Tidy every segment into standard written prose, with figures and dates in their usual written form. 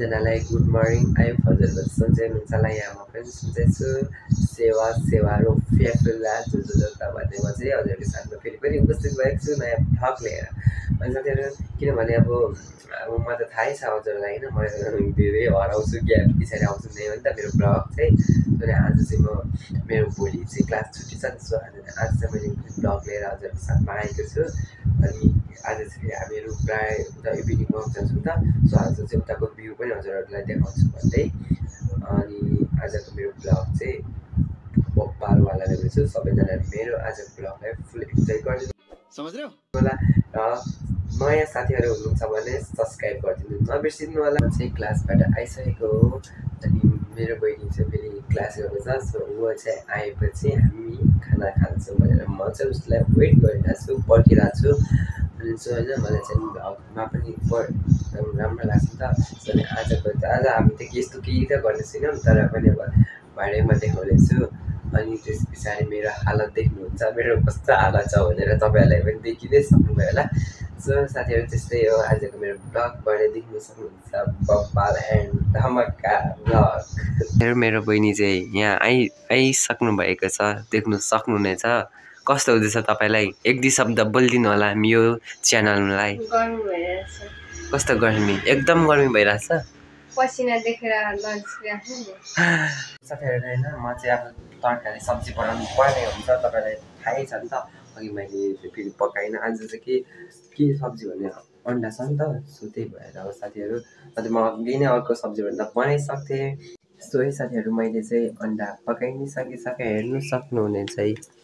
सबैजनालाई good morning. I'm हजुरहरू सन्चै हुनुहुन्छ होला? यहाँ म पनि सन्चै छु। सेवा रुपियाँ फुल्ला जुजुता भन्ने म चाहिँ हजुरहरूको साथमा फेरि पनि उपस्थित भएको छु नयाँ भ्लग लिएर। अनि साथीहरू किनभने अब म त थाहै छ हजुरलाई होइन, म धेरै हराउँछु ग्याप पछाडि आउँछु नै हो नि त मेरो भ्लग चाहिँ। अनि आज चाहिँ म मेरो भोलि चाहिँ क्लास छुट्टी छ नि, सो आज चाहिँ मैले भ्लग लिएर हजुरहरूको साथमा आएको छु। अनि आज चाहिँ हामीहरू प्रायः उता इभिनिङ वक जान्छौँ नि त, सो आज चाहिँ उताको भ्यू पनि हजुरहरूलाई देखाउँछु भन्दै अनि आजको मेरो भ्लग चाहिँ बप्पालवाला ल्याउँछु। सबैजनाले मेरो आजको भ्लगलाई फुल इन्जोय गरिदिनु होला र नयाँ साथीहरू हुनुहुन्छ भने सब्सक्राइब गरिदिनु नबिर्सिनु होला। म चाहिँ क्लासबाट आइसकेको हो अनि मेरो बहिनी चाहिँ फेरि क्लास गएको छ, सो ऊ चाहिँ आएपछि हामी खाना खान्छौँ भनेर म चाहिँ उसलाई वेट गरिरहेको छु, पर्खिरहेको छु। अनि सो होइन मलाई चाहिँ भ्लगमा पनि एकदम राम्रो लाग्छ नि त। अनि आज हामी त यस्तो केही त गर्ने छैनौँ, तर पनि अब भाइमा देखाउनेछु। अनि त्यस पछाडि मेरो हालत देख्नुहुन्छ, मेरो कस्तो हालत छ भनेर तपाईँहरूलाई पनि देखिनै सक्नुभयो होला। सो साथीहरू त्यस्तै हो आजको मेरो भ्लगबाट देख्नु सक्नुहुन्छ बब्बाल एन्ड धमाका भ्लग। मेरो बहिनी चाहिँ यहाँ आइसक्नु भएको छ, देख्नु सक्नुहुनेछ। कस्तो हुँदैछ तपाईँलाई? एक दुई शब्द बोलिदिनु होला यो च्यानललाई। कस्तो गर्मी? एकदम गर्मी भइरहेछ। पसिना देखेर साथीहरू होइन म चाहिँ अब तरकारी सब्जी बनाउनु पर्ने हुन्छ, तपाईँलाई थाहै छ नि त। अघि मैले फेरि पकाइनँ। आज चाहिँ के सब्जी भने अन्डा छ नि त, सो त्यही भएर अब साथीहरू अन्त म अघि नै अर्को सब्जी भन्दा बनाइसक्थेँ। सो है साथीहरू मैले चाहिँ अन्डा पकाइ नै सकिसकेँ, हेर्नु सक्नुहुनेछ है।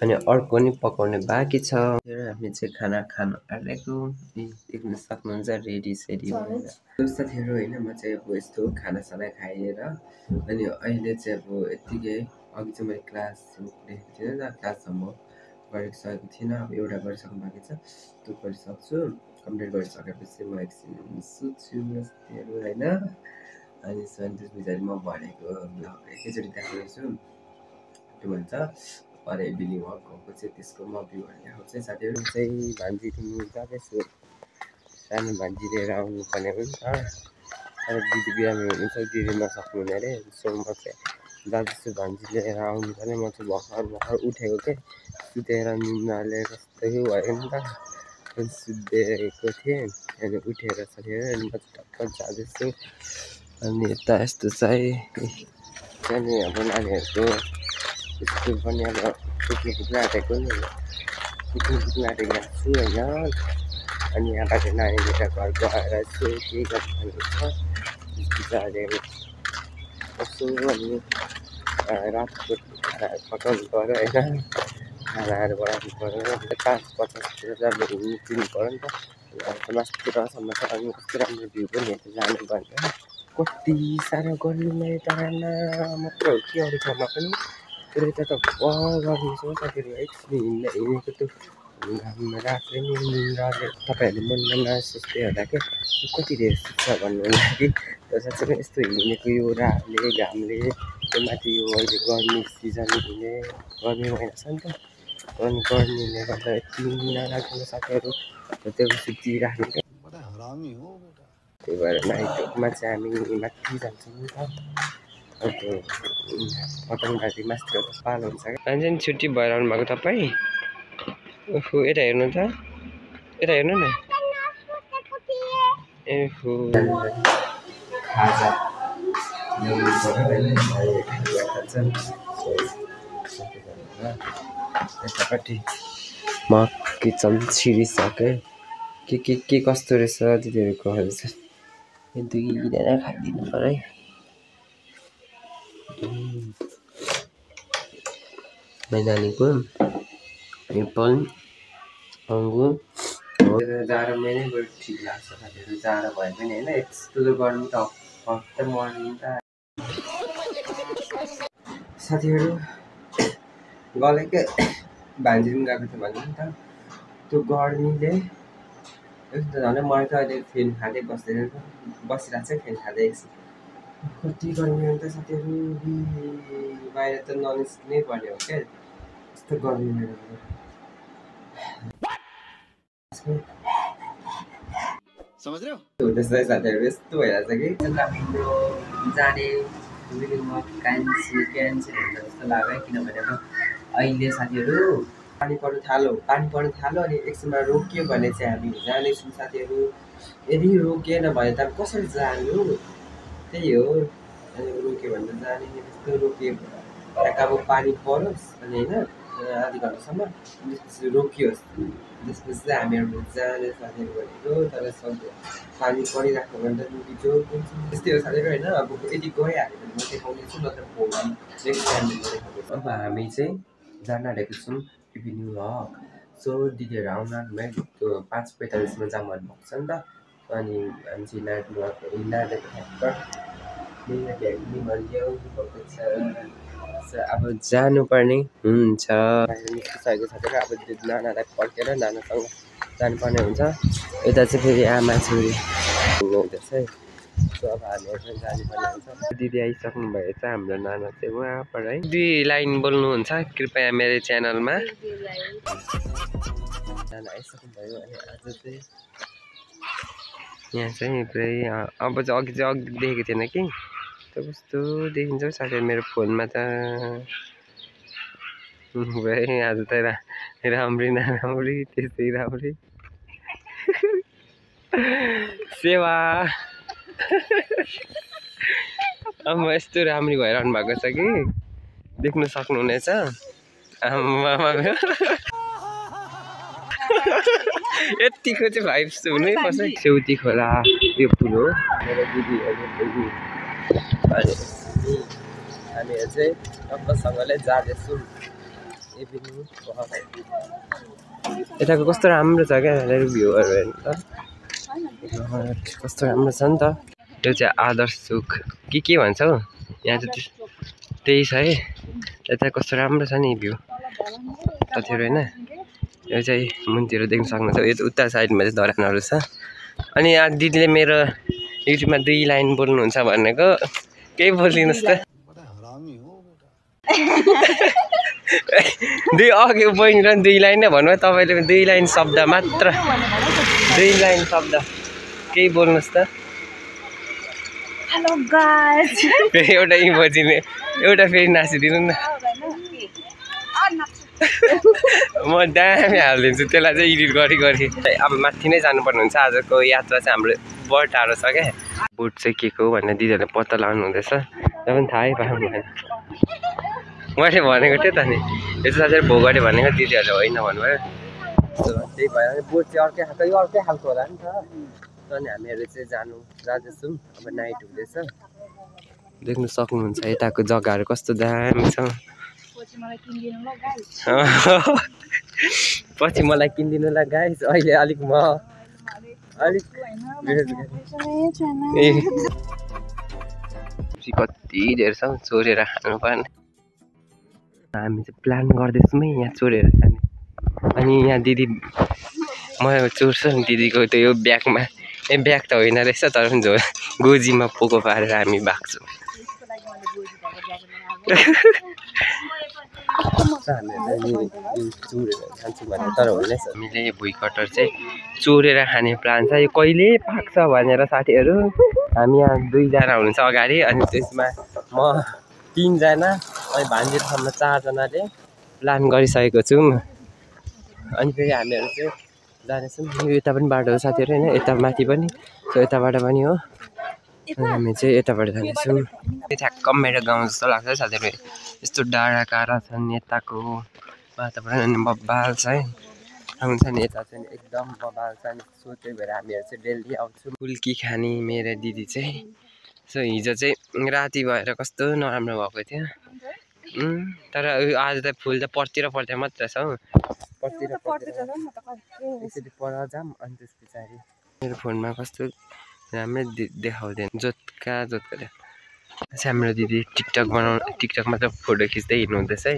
अनि अर्को पनि पकाउने बाँकी छ। हामी चाहिँ खाना खानु आँटेको देख्न सक्नुहुन्छ, रेडी सेडी भएर। साथीहरू होइन म चाहिँ अब यस्तो खानासाना खाएर अनि अहिले चाहिँ अब यत्तिकै अघि चाहिँ मैले क्लास देखेको थिइनँ नि त, क्लाससम्म गरिसकेको थिइनँ। अब एउटा गरिसक्नु बाँकी छ, त्यो गरिसक्छु। कम्प्लिट गरिसकेपछि म एकछिन सुत्छु साथीहरू होइन। अनि त्यस पछाडि म भनेको भ्लग एकैचोटि देखाउँछु, के भन्छ पर इभिनिङ वक गएको चाहिँ त्यसको म भ्यूहरू देखाउँछु साथीहरू। चाहिँ भान्जी किन्नु जाँदैछु, सानो भान्जी लिएर आउनु पर्ने हो नि त। अब दिदी बिरामी हुनुहुन्छ, दिदी नसक्नुहुने अरे, सो म चाहिँ जाँदैछु भान्जी लिएर आउनु पर्ने। म चाहिँ भर्खर उठेको के, सुतेर निन्द्राले कस्तो भयो नि त, सुतेको थिएँ अनि उठेर साथीहरू अनि म चाहिँ टक्क जाँदैछु। अनि यता यस्तो चाहिँ अनि अब नानीहरूको स्कुल पनि अब पिकनिक आँटेको नि, पिकनिक आँटेको छु होइन। अनि यहाँबाट नानीबाट घर गएर यसो केही गर्नु छ, त्यस पछाडि यसो अनि रातको खानाहरू पकाउनु पऱ्यो होइन, खानाहरू बनाउनु पऱ्यो। 5:50तिर चाहिँ हिँड्नु पऱ्यो नि त, मास्तिरसम्म त। अनि कस्तो राम्रो भ्यू पनि हेरेर जानु पर्छ। कति साह्रो गर्मीमा यता मात्र हो कि अरू ठाउँमा पनि, तर यता त गर्मी छ साथीहरू। एकछिन हिँडेको त्यो घाममा रात्रि नै निन्द्राले तपाईँहरूले मनमा नसोच्दै होला क्या कति धेरै सुत्छ भन्नु लागि। तर साँच्चै पनि यस्तो हिँडेको यो रातले घामले, त्यो माथि यो अहिले गर्मी सिजन हुने गर्मी महिना छ नि त, अनि गर्मीले गर्दा यति नलाग्ने साथीहरू त्यो सुतिराख्ने क्या। त्यही भएर नाइटमा चाहिँ हामी माथि जान्छौँ नि त, त्यो पतङबारी मास्तिर पालो हुन्छ क्या। जान्छ नि छुट्टी भएर आउनु भएको तपाईँ? ओहो यता हेर्नु त, यता हेर्नु न। एहो खाजा ल्याउनु पर्यो खान्छ यतापट्टि म किचन छिरिसकेँ। के कस्तो रहेछ दिदीहरूको चाहिँ दुईजना खाइदिनु पर्यो है। नानीको एप्पल अङ्गुर जाडो महिनै बरु ठिक लाग्छ साथीहरू, जाडो भए पनि होइन यस्तो गर्नु त हप्ता मर्नु त साथीहरू। गलेकै भान्जी पनि गएको थियो भने नि त, त्यो गर्मीले यस्तो झन् मलाई त अहिले फ्यान खाँदै बसिरहेको छ, फ्यान खाँदै एकछिन। कति गर्मी हो त साथीहरू, बाहिर त ननिस्किनै पर्ने हो क्या यस्तो गर्मीले। समझ रहे हो? त्यसै साथीहरु यस्तो भइरहेछ कि हाम्रो जाने क्यान्सिल हुन्छ जस्तो लाग्यो किनभने अब अहिले साथीहरु पानी पर्न थाल्यो अनि एकछिनमा रोकियो भने चाहिँ हामी जानेछौँ साथीहरु। यदि रोकिएन भने त कसरी जानु त्यही हो। अनि रोक्यो भने त जाने त्यस्तो रोकियो अब पानी परोस् अनि होइन आधी घन्टासम्म त्यसपछि रोकियोस् त्यसपछि चाहिँ हामीहरू जाने साथीहरू भनेको तर सक्दो पानी परिरहेको भने त जो त्यस्तै हो साथीहरू होइन। अब यदि गइहाल्यो भने म देखाउनेछु नत्र भोलि नेक्स्ट टाइम देखाउनेछु। अब हामी चाहिँ जान आँटेको छौँ इभिनिङ वक। सो दिदीहरू आउन त्यो 5:45मा जाऊँ भन्नुभएको छ नि त। अनि हामी चाहिँ हिँडाएको ठ्याक्क अब जानुपर्ने हुन्छ। निस्किसकेको छ अब नानालाई पर्खेर नानासँग जानुपर्ने हुन्छ। यता चाहिँ फेरि आमा छोरी हुनुहुँदैछ है। सो अब हामीहरू चाहिँ जानुपर्ने हुन्छ। दिदी आइसक्नु भएछ हाम्रो नाना चाहिँ उहाँ पर है। 2 लाइन बोल्नुहुन्छ कृपया मेरो च्यानलमा। नाना आइसक्नु भयो अनि आज चाहिँ यहाँ चाहिँ पुरै अब चाहिँ अघि देखेको थिएन कि कस्तो देखिन्छ साथीहरू मेरो फोनमा त। भाइ आज त राम्री नराम्री त्यस्तै राम्री सेवा अब यस्तो राम्री भइरहनु भएको छ कि देख्नु सक्नुहुनेछ। यतिको चाहिँ भाइब्स हुनै पर्छ। सेउती खोला यो पुल हो मेरो दिदीहरू अनि हामीहरू चाहिँ टक्कसँगले जाँदैछौँ इभिनिङ वक। यताको कस्तो राम्रो छ क्या भ्यूहरू हेर्नु त कस्तो राम्रो छ नि त। यो चाहिँ आदर्श चोक के भन्छ हौ यहाँ चाहिँ त्यही छ है। यता कस्तो राम्रो छ नि भ्यू साथीहरू होइन। यो चाहिँ मुनतिर देख्न सक्नुहुन्छ। यो उता साइडमा चाहिँ धरानहरू छ। अनि यहाँ दिदीले मेरो युट्युबमा 2 लाइन बोल्नुहुन्छ भनेको केही बोलिदिनुहोस् त। अघि बहिनी र 2 लाइन नै भन्नु तपाईँले 2 लाइन शब्द मात्र 2 लाइन शब्द केही बोल्नुहोस् त। हेलो गाइस फेरि एउटा बजिने एउटा फेरि नाचिदिनु न। म दामी हालिदिन्छु त्यसलाई चाहिँ एडिट गरी। अब माथि नै जानुपर्ने हुन्छ। आजको यात्रा चाहिँ हाम्रो बढ टाढो छ क्या। बोट चाहिँ के को भनेर दिदीहरूले पत्ता लगाउनु हुँदैछ। त्यो पनि थाहै पाउनु भएन। मैले भनेको थिएँ त नि यो चाहिँ साथीहरू भोगटे भनेको दिदीहरूले होइन भन्नुभयो। त्यही भएर बोट चाहिँ अर्कै खालको यो अर्कै खालको होला नि त। अनि हामीहरू चाहिँ जाँदैछौँ। अब नाइट हुँदैछ देख्नु सक्नुहुन्छ यताको जग्गाहरू कस्तो दामी छ। पछि मलाई किनिदिनु ल गाइस। अहिले अलिक कति धेरै छ चोरेर खानु पर्ने। हामी चाहिँ प्लान गर्दैछौँ है यहाँ चोरेर खाने। अनि यहाँ दिदी म चोर्छु नि दिदीको त्यो यो ब्यागमा ब्याग त होइन रहेछ तर पनि गोजीमा पोको पारेर हामी भाग्छौँ। हामीहरू चोरेर खान्छौँ भने तर होइन हामीले भुइँकटर चाहिँ चोरेर खाने प्लान छ। यो कहिले पाक्छ भनेर साथीहरू हामी यहाँ 2 जना हुनुहुन्छ अगाडि अनि त्यसमा म 3 जना अनि भान्जीसम्म 4 जनाले प्लान गरिसकेको छौँ। अनि फेरि हामीहरू चाहिँ जानेछौँ। यो यता पनि बाटो हो साथीहरू होइन यता माथि पनि सो यताबाट पनि हो। अनि हामी चाहिँ यताबाट जानेछौँ। ठ्याक्क मेरो गाउँ जस्तो लाग्छ है साथीहरू। यस्तो डाँडा काँडा छन् यताको वातावरण बब्बाल छ है। हुन्छ नि यता चाहिँ एकदम बब्बाल छ नि। सो त्यही भएर हामीहरू चाहिँ डेली आउँछौँ फुल्की खाने मेरो दिदी चाहिँ। सो हिजो चाहिँ राति भएर कस्तो नराम्रो भएको थियो तर आज त फुल त पर्तिर मात्र छ हौ। पर्तिर यसरी पर जाऊँ अनि त्यस पछाडि मेरो फोनमा कस्तो राम्रै देखाउँदैन जोत्का हाम्रो दिदी टिकटक मात्र फोटो खिच्दै हिँड्नुहुँदैछ है।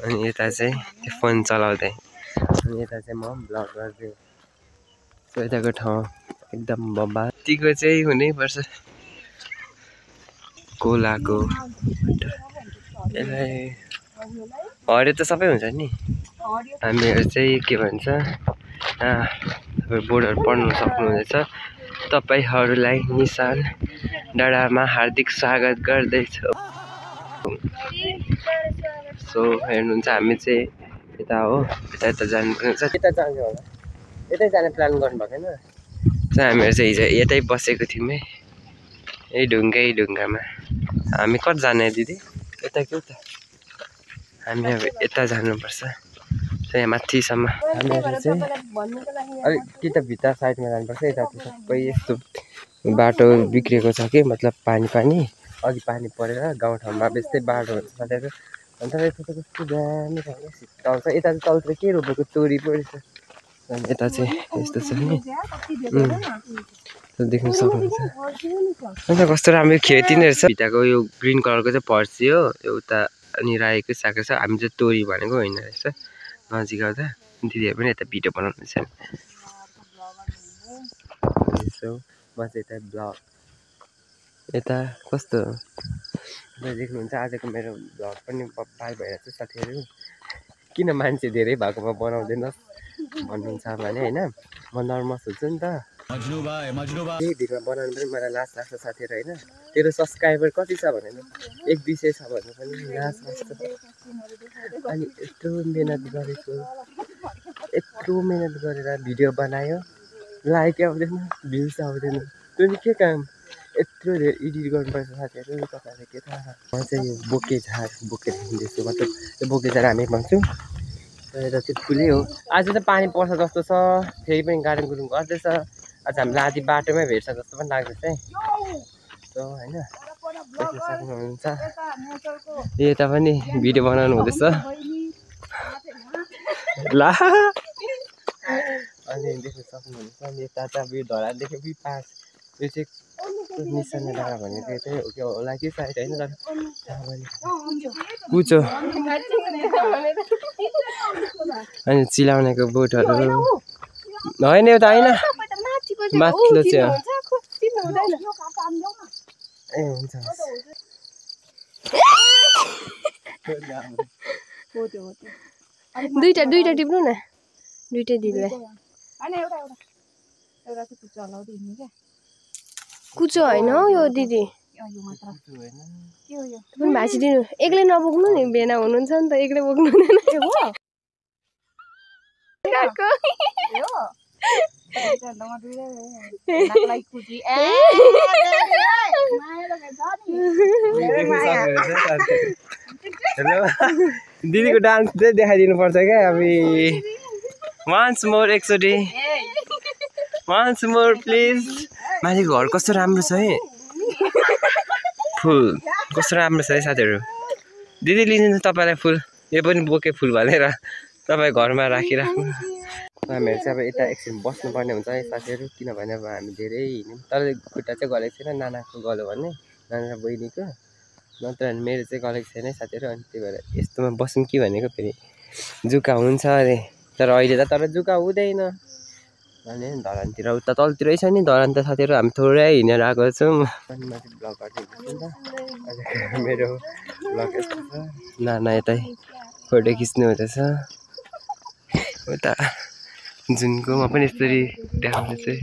अनि यता चाहिँ त्यो फोन चलाउँदै अनि यता चाहिँ म भ्लग गर्दै। सो यताको ठाउँ एकदम बब्बा यतिको चाहिँ हुनैपर्छ कोलाको। यसलाई हरियो त सबै हुन्छ नि। हामीहरू चाहिँ के भन्छ बोर्डहरू पढ्न सक्नुहुनेछ। तपाईहरूलाई निशान डाँडामा हार्दिक स्वागत गर्दैछु। सो हेर्नुहुन्छ हामी चाहिँ यता हो, यता जानुपर्ने छ। यता जान्छ होला, यतै जाने प्लान गर्नुभएको होइन। हामीहरू चाहिँ हिजो यतै बसेको थियौँ है, यही ढुङ्गामा। हामी कता जाने दिदी? यता कि उता? हामी अब यता जानुपर्छ, यहाँ माथिसम्म। हामीहरू चाहिँ अलिक कि त भित्र साइडमा जानुपर्छ। यता चाहिँ सबै यस्तो बाटो बिग्रेको छ कि, मतलब पानी अघि पानी परेर गाउँठाउँमा बेस्तै बाटो हुन्छ साथीहरू। अन्त यता चाहिँ कस्तो दामी छ शीतल छ। यता चाहिँ तलतिर के रोपेको तोरी पो रहेछ। अनि यता चाहिँ यस्तो छ नि, देख्न सक्नुहुन्छ। अन्त कस्तो राम्रो खेती नै रहेछ। भित्रको यो ग्रिन कलरको चाहिँ फर्सी हो, एउटा अनि रायोकै साग छ। हामी चाहिँ तोरी भनेको होइन रहेछ नजिक आउँदा। दिदीहरू पनि यता भिडियो बनाउनुहुन्छ। म चाहिँ यता ब्लग यता कस्तो देख्नुहुन्छ। आजको मेरो ब्लग पनि पार भइरहेको छ साथीहरू। किन मान्छे धेरै भएकोमा बनाउँदैनस् भन्नुहुन्छ भने होइन, म नर्भस हुन्छु नि त। यही भिडियो बनाउनु पनि मलाई लाज लाग्छ साथीहरू होइन। तेरो सब्सक्राइबर कति छ भने 1-200 छ भन्नु पनि लाज लाग्छ। अनि यत्रो मेहनत गरेर भिडियो बनायो, लाइक आउँदैन, भ्युज आउँदैन। त्यो के काम? यत्रो धेरै एडिट गर्नुपर्छ साथीहरू, तपाईँले के थाहा। म चाहिँ यो बोके झार बोकेर हिँड्दैछु, मतलब यो बोके झार हामी भन्छौँ। यता चाहिँ फुलै हो। आज चाहिँ पानी पर्छ जस्तो छ, फेरि पनि गार्डन गुरुङ गर्दैछ। आज हामीलाई आधी बाटोमै भेट्छ जस्तो पनि लाग्दैछ है। त्यो होइन देख्न सक्नुहुन्छ। यता पनि भिडियो बनाउनु हुँदैछ ल। अनि देख्न सक्नुहुन्छ। अनि यता चाहिँ यो धरानदेखि पास, यो चाहिँ निशान डाँडा भनेको यतै हो कि होला कि सायद होइन। तर कुचो अनि चिलाउनेको बोटहरू होइन, एउटा होइन माथिल्लो चाहिँ ए हुन्छ। दुईटा टिप्नु न, दुईटै दिदीलाई। कुचो होइन हौ यो दिदी, भाँचिदिनु। एक्लै नबोक्नु नि, भेना हुनुहुन्छ नि त, एक्लै बोक्नु हुँदैन। दिदीको डान्स चाहिँ देखाइदिनु पर्छ क्या। अब वान्स मोर, एकचोटि वान्स मोर प्लिज। माथिको घर कस्तो राम्रो छ है, फुल कस्तो राम्रो छ है साथीहरू। दिदी लिनु तपाईँलाई फुल, यो पनि बोके फुल भनेर तपाईँ घरमा राखिराख्नु। हामीहरू चाहिँ अब यता एकछिन बस्नुपर्ने हुन्छ है साथीहरू, किनभने अब हामी धेरै हिँड्यौँ। तर खुट्टा चाहिँ गलेको छैन, नानाको गल्यो भने नाना बहिनीको, नत्र मेरो चाहिँ गलेको छैन है साथीहरू। अनि त्यही भएर यस्तोमा बसौँ कि भनेको, फेरि जुका हुन्छ अरे। तर अहिले त जुका हुँदैन अनि धरानतिर उता तलतिरै छ नि धरान त साथीहरू। हामी थोरै हिँडेर आएको छौँ। अनि म चाहिँ ब्लग गरिदिन्छु नि त। मेरो ब्लग यस्तो छ। नाना यतै फोटो खिच्नु हुँदैछ। उता जुनकोमा पनि यसरी देखाउने चाहिँ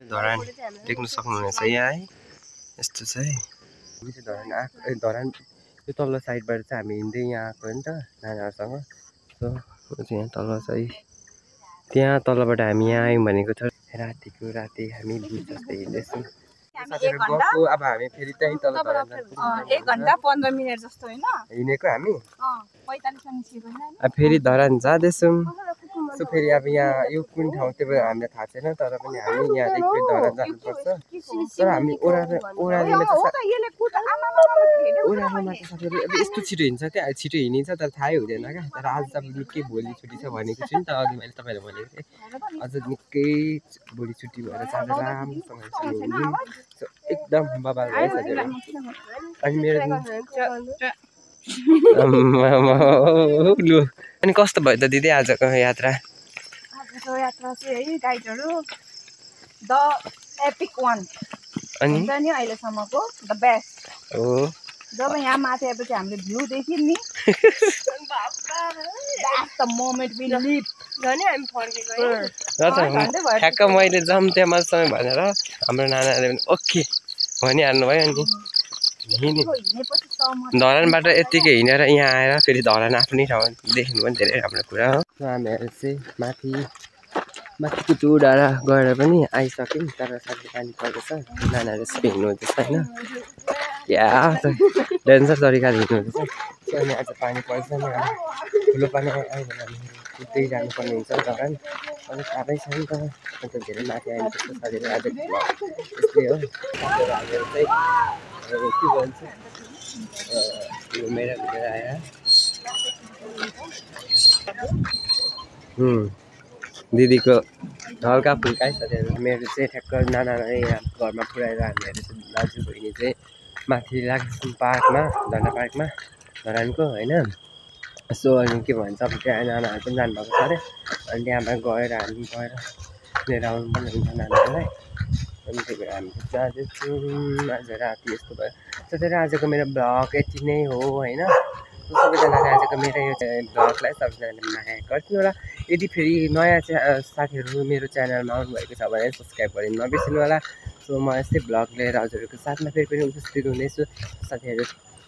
धरान देख्न सक्नुहुनेछ यहाँ है, यस्तो छ है। धरान यो तल्लो साइडबाट चाहिँ हामी हिँड्दै यहाँ आएको हो नि त नानाहरूसँग। सो यहाँ तल चाहिँ त्यहाँ तलबाट हामी यहाँ आयौँ भनेको छ। राति हामी जस्तै हिँड्दैछौँ। अब हामी फेरि त्यहीँ तल 1 घण्टा 15 मिनट जस्तो होइन हिँडेको हामी। 45 मा निस्केको हैन। अब फेरि धरान जाँदैछौँ। सो फेरि अब यहाँ यो कुन ठाउँ त्यो हामीलाई थाहा छैन, तर पनि हामी यहाँदेखि फेरि धरान जानुपर्छ। तर हामी ओह्रालोमा चाहिँ साथीहरू अब यस्तो छिटो हिँड्छ क्या, छिटो हिँडिन्छ तर थाहै हुँदैन क्या। तर आज त अब निकै भोलि छुट्टी छ भनेको छु नि त अघि मैले तपाईँलाई भनेको थिएँ। अझ निकै भोलि छुट्टी भएर चाहिँ आज राम्रोसँग हिँड्यौँ। सो एकदम बबाल भयो साथीहरू। अनि मेरो लु अनि कस्तो भयो त दिदी आजको यात्रा? आजको यात्रा चाहिँ है गाइडहरू द एपिक वान अनि हुन्छ नि अहिलेसम्मको द बेस्ट हो। जब यहाँ माथि आएपछि हामीले भ्यू देख्यौँ नि, that's the moment we live झन् हामी फर्केको है र त ठ्याक्क मैले जम्तेमा समय भनेर हाम्रो नानाले पनि ओके भनिहाल्नु भयो अनि हिँड्ने धरानबाट यत्तिकै हिँडेर यहाँ आएर फेरि धरान आफ्नै ठाउँ देख्नु पनि धेरै राम्रो कुरा हो। हामीहरू चाहिँ माथिको त्यो डाँडा गएर पनि आइसक्यौँ तर साथै पानी पर्दैछ नानाहरू यसरी हिँड्नुहुँदैछ होइन या डेन्जर तरिकाले हिँड्नुहुँदैछ अनि आज पानी पर्छ नि ठुलो पानी आयो भने हामी कुद्दै जानुपर्ने हुन्छ धरान अलिक टाढै छ नि त अन्त धेरै माथि आयो त्यस्तो शरीर आज त्यस्तै हो हामीहरू चाहिँ के भन्छ घुमेर आएर दिदीको हल्का फुल्का साथीहरू मेरो चाहिँ ठ्याक्क नानालाई घरमा पुऱ्याएर हामीहरू चाहिँ दाजु बहिनी चाहिँ माथि लाग्छौँ पार्कमा झन्डा पार्कमा धरानको होइन सो अनि के भन्छ अब त्यहाँ नानाहरू पनि जानुभएको छ अरे अनि त्यहाँबाट गएर हामी गएर लिएर आउनु पनि हुन्छ नानाहरूलाई अनि त्यही भएर हामी जाँदैछौँ आज राति यस्तो भयो साथीहरू आजको मेरो भ्लग यति नै हो होइन सबैजनाले आजको मेरो यो भ्लगलाई सबैजनाले माया गरिदिनु होला यदि फेरि नयाँ साथीहरू मेरो च्यानलमा आउनुभएको छ भने सब्सक्राइब गरिदिनु नबिर्सिनु होला सो म यस्तै भ्लग लिएर हजुरहरूको साथमा फेरि पनि उपस्थित हुनेछु साथीहरू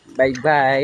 बाई बाई।